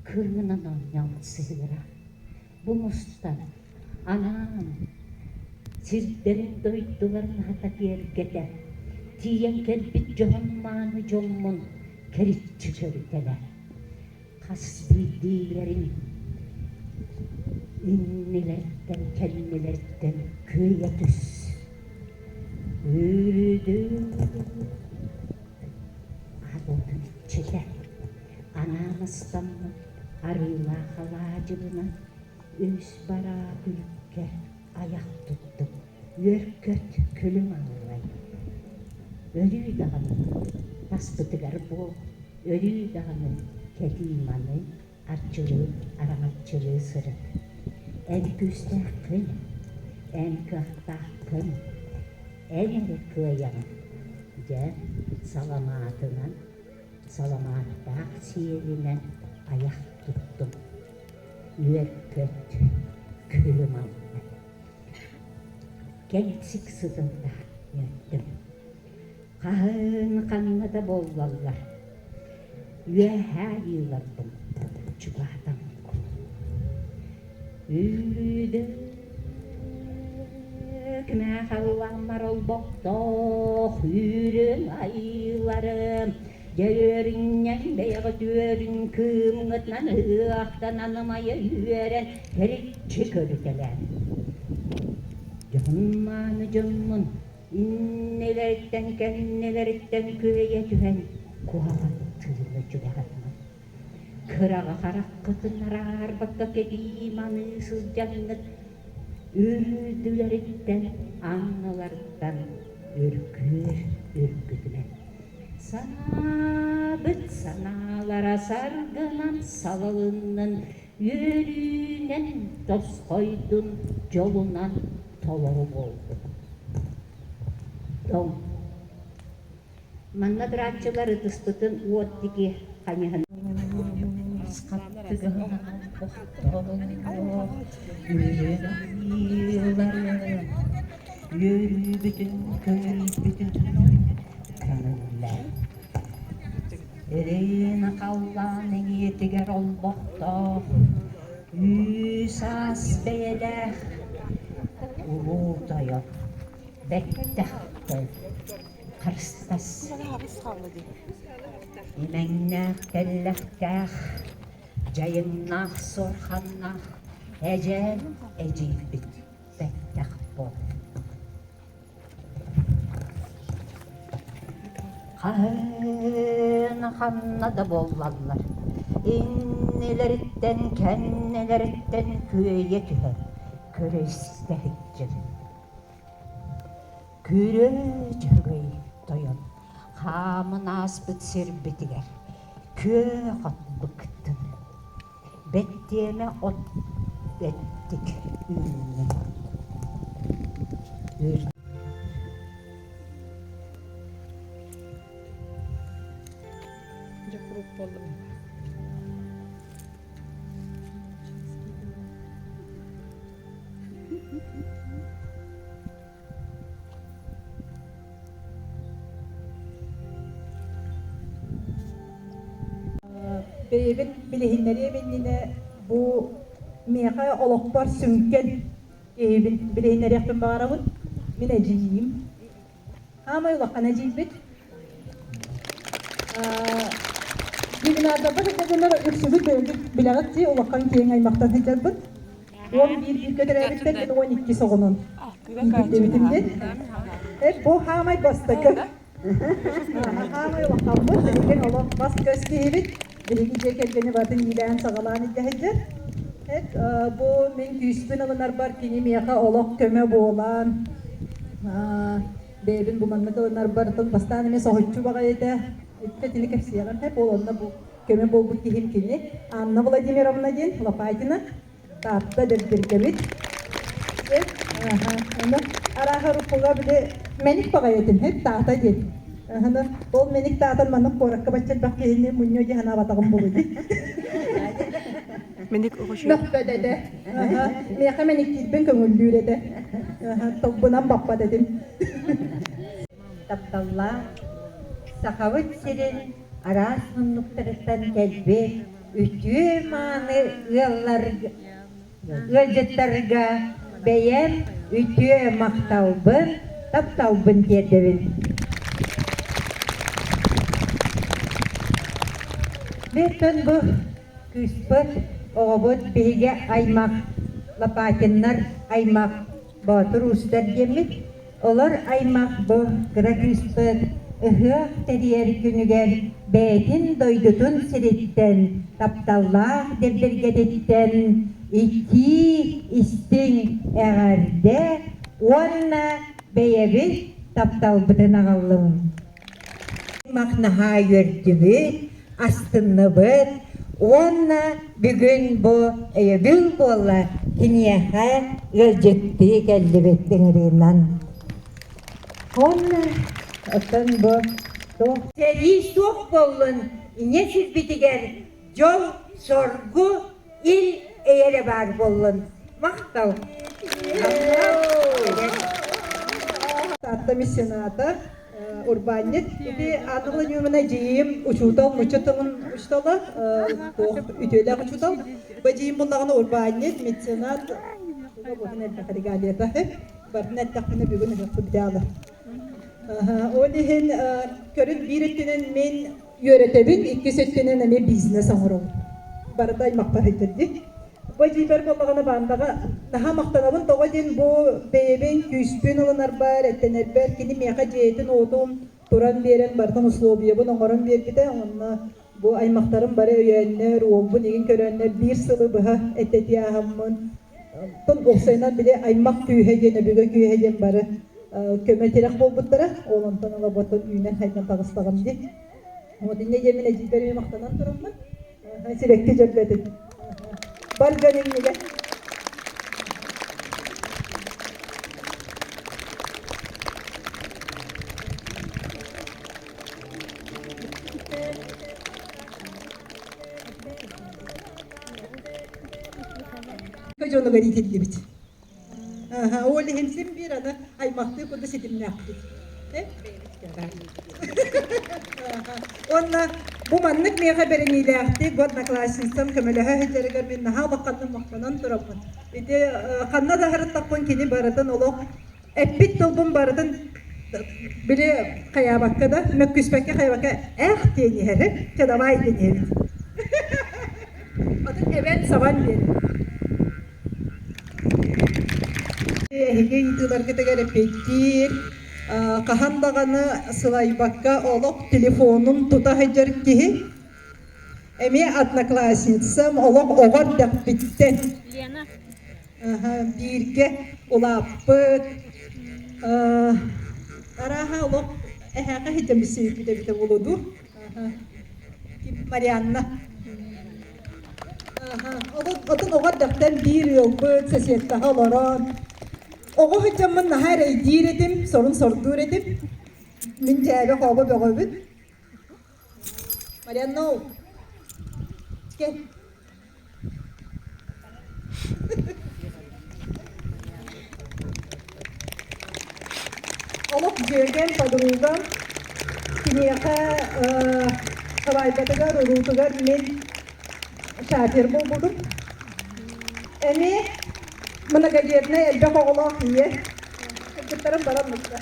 Кыымынан оонньообут сыһыара. Бу мустан, анаан, сирдэрин-дойдуларын аһата киэргэтэ, тиийэн кэлбит дьоһун-мааны дьоммун кэриччи көрүтэлэр. Хас биирдиилэрин иннилэриттэн, кэннилэриттэн күөйэ түс. Үрдүк аҕатын иччитэ анаан астаммыт арыылаах алаадьыбынан үс бараа күлүккэ айах туттум, үөр-көт күлүм аллай. Өрүү даҕаны таспытыгар буол, өрүү даҕаны кэтии маны арчылыы, араҥаччылыы сырыт. Эн күүстээххин, эн кыахтааххын, эн эрэ кыайаҕын. Дьэ, саламаатынан, саламааттаах сиэлинэн айах туттум. Үөр-көт, күлүм аллай. Кэлсик сытын да үөрдүм. Хаһын ханна да буоллаллар, үөһээ айыыларбын чугаһатан Үрдүк мэхалламмар олбохтоох үрүҥ айыыларым, дьөрүнньэҥ бэйэҕит үөрүн кыымҥытынан ыһыахтанан ымайа үөрэн кэриччи көрүтэлээн. Дьоһун-мааны дьоммун иннилэриттэн кэннилэриттэн күөйэ түһэн куһаҕан тыыны чугаһатымаҥ. Кыраҕа хараххытын араарбакка кэтии маныы сылдьаҥҥыт үрдүлэриттэн анныларыттан үргүөр үргүтүмэҥ. Санаабыт санаалара саргынан салалыннын, үөрүүнэн тосхойдун, дьолунан толору буоллун. Дом. Манна турааччылар ытыспытын уот диэки хайыһан Үөрүүбүтүн, көҥүлбүтүн көҥүллээн. Эрэйин халлаан эҥиэтигэр олбохтоох, үс-аас бэйэлээх улуу тойон бэттэх тыл харыстас имэҥнээх тэллэхтээх дьайыҥнаах суорханнаах эдьээн эдьиийбит бэттэх буол Хаһыына ханна да буоллаллар, иннилэриттэн, кэннилэриттэн күөйэ түһэн көрө-истэ сылдьабын. Күрүө Дьөһөгөй тойон хааман ааспыт сирбитигэр күөх от быктын, бэттиэмэ от эттик үүннүн. Дьэ куруук буоллум. Бэйэбин билиһиннэриэм иннинэ бу миэхэ олохпор сүҥкэн киһибин билиһиннэриэхпин баҕарабын. Мин эдьиийим. Аамай улахан эдьиийбит. Юбилярдарбыт сылдьаннар үксүбүт бэйэбит билэҕит дии улахан киэҥ аймахтан сылдьарбыт. 11 бииргэ төрөөбүттэр мин 12 оҕонон иитиллибитим диэн. Бу хаамай бастакы. Хаамай улахаммыт, билигин олох бас-көс киһибит. Биһиги дьиэ кэргэни барытын иилээн-саҕалаан илдьэ сылдьар. Бу мин күүспүн ылынарбар кини миэхэ олох көмө буолан, бэйэбин бу маннык ылынарбар бастаан эмиэ соһуччу баҕайы этэ. Итини кэпсиэҕим сөп, ол онно бу көмө буолбут киһим кини Анна Владимировна диэн Лопатина Таатта Дэбдиргэбит. Аны арааһа уруккуга били мэник баҕайы этим, хэп таата диэн. Аны ол мэник таатан маннык куоракка бачча элбэх киһини мунньуо дии санаабатаҕым буолуо дии. Мэник оҕо Мөхпөт этэ. Миэхэ мэниктиирбин көҥүллүүр этэ. Тылбынан баппат этим. Тапталлаах Сахабыт сирин араас муннуктарыттан кэлбит. үтүө-мааны ыалларга ыалдьыттарга бэйэм үтүө махталбын, тапталбын тиэрдэбин. Мин бу кыыспыт, оҕобут биһиги аймах Лопатиннар аймах Боотур уустар диэммит, олор аймах бу кыра кыыспыт ыһыах тэрийэр күнүгэр бэйэтин дойдутун сириттэн, тапталлаах дэбдиргэтиттэн итии истиҥ эҕэрдэ уонна бэйэбит тапталбытын аҕаллым. Аймах наһаа үөрдүбүт, астынныбыт уонна бүгүн бу өйөбүл буолла киниэхэ ыалдьыттыы кэллибит ыҥырыынан. Уонна оттон бу туох сэрии суох буоллун ийэ сирбитигэр дьол, соргу, ил эйэ эрэ баар буоллун. Махтал! Таатта миссионата, урбаанньыт. Ити Анна Владимировна эдьиийим учуутал, нуучча тылын учуутала, туох үтүөлээх учуутал. Бу эдьиийим буллаҕына урбаанньыт, меценат, бутун элбэх регалията. Бартын эттэхпинэ бүгүн ыһыахпыт дьаалы. Ол иһин көрүн биир өттүнэн мин үөрэтэбин, иккис өттүнэн эмиэ бизнес оҥоробун. Барыта аймахпар сылдьар Бу эдьиийбэр буоллаҕына баандаҕа наһаа махтанабын, тоҕо диэн бу бэйэбин күүспүн ылынарбар, эттэнэрбэр кини миэхэ дьиэтин-уотун туран биэрэн барытын условиябын оҥорон биэрбитэ. Онно бу аймахтарым бары өйөөннөр, уолбун игин көрөннөр биир сылы быһа эттэтии ааһаммын, оттон уопсайынан били аймах күүһэ диэн, өбүгэ күүһэ диэн бары көмө-тирэх буолбуттара. Ол онтон ыла ботун үүнэн-хайдан таҕыстаҕым дии. Вот инньэ диэммин эдьиийбэр эмиэ махтанан тураммын, сибэкки дьөрбөтүн. Бар дьон иннигэр. Дьонугар иитиллибит. Ол иһин син биир аны аймахтыы курдук ситимнээхпит. Уонна бу маннык миэхэ бэриниилээхтик бу одноклассницам көмөлөһө сылдьарыгар мин наһаа улаханнык махтанан тураммын. Ити ханна да сырыттахпын кини барытын олох эппит тылбын барытын били хайаабакка да мөккүспэккэ хайаабакка эх диэн иһэр чэ давай диэн иһэбит. Атын эбэн сабан биэрэр. Эһиги ыйытыыларгытыгар эппиэттиир, хаһан даҕаны сылайбакка олох телефонун тута сылдьар киһи, эмиэ одноклассницам олох оҕо эрдэхпиттэн Лена. бииргэ улааппыт, арааһа олох эһээхэ сылдьан билсибиппит эбитэ буолуо дуу. Марианна. Отун оҕо эрдэхтэн биир ыалбыт соседтаһа олорон, оҕо сылдьаммын наһаа эрэйдиир этим, сорун сордуур этим. Мин дьээбэ-хообо бөҕөбүн. Марианна, кэл. Олох дьүөгэм, подругам киниэхэ сабайбатыгар, уруутугар мин шафер буолбутум. Эмиэ многодетнай элбэх оҕолоох ийэ. Кыргыттарым баран мыкта.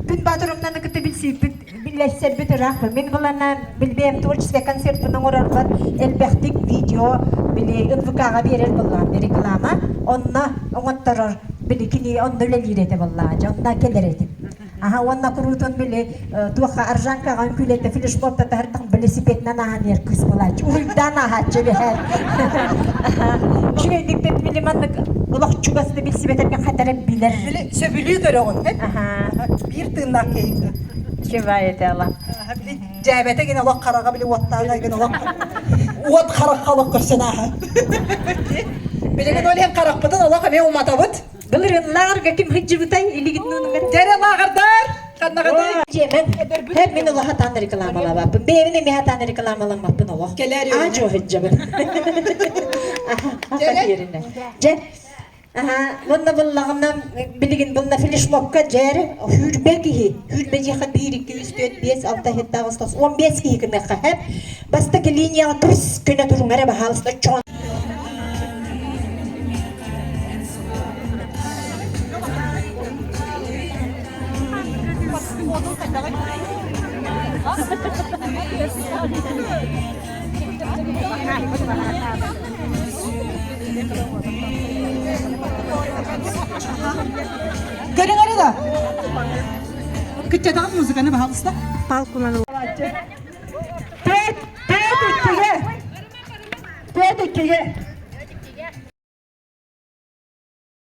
Күн Баатырымнаны кытта билсииппит, биллэрсэрбит ыраах. Мин быланан билбэм творческай концертын оҥорорбор элбэхтик видео били НВК-ҕа биэрэр буоллаҕым реклама. Онно оҥотторор били кини онно үлэлиир этэ буоллаҕа. Дьэ онно кэлэр этим. Аха уонна куруутун били туохха аржанкаҕа үҥкүүлэтэ флешмобта таһыртах велосипедынан ааһан иһэр кыыс буолааччы. Уруйдаан ааһааччы эбэһээт. Үчүгэйдик да били маннык олох чугас да билсибэтэргэ хатара билэр. Били сөбүлүү көрөҕүн. Аха. Биир тыыннаах киһи. Чебай этела. Били дьээбэтэ гин олох хараҕа били уоттаана гин олох уот харахха олох көрсөн ааһа. Билигин ол иһин харахпытын олох эмиэ уматабыт. Былырыын лааҕырга ким сылдьыбытай илигин нуунугар? Дьэрэ лааҕырдар! Ханнаҕытай? Дьиэмэн, һэр мин олох хатаан рекламалаабаппын. Бэйэбин эмиэ хатаан рекламаламмаппын олох. Кэлээр Аа дьуо сылдьабын. Дьэрэ? Дьэ, Уонна буллаҕына билигин булна флешмобка дьээр сүүрбэ киһи, сүүрбэ дьиэхэ биир, икки, үс, түөрт, биэс, алта, сэттэ, аҕыс, тоҕус, 15 киһи гыныахха сөп. Бастакы линияҕа турс көнө туруҥ эрэ баһаалыста чоҕон. Көрүҥ эрэ да. Кыччатаҕыт музыканы баһаалыста. Палкунан Пэт, пэт иккигэ. Пэт иккигэ.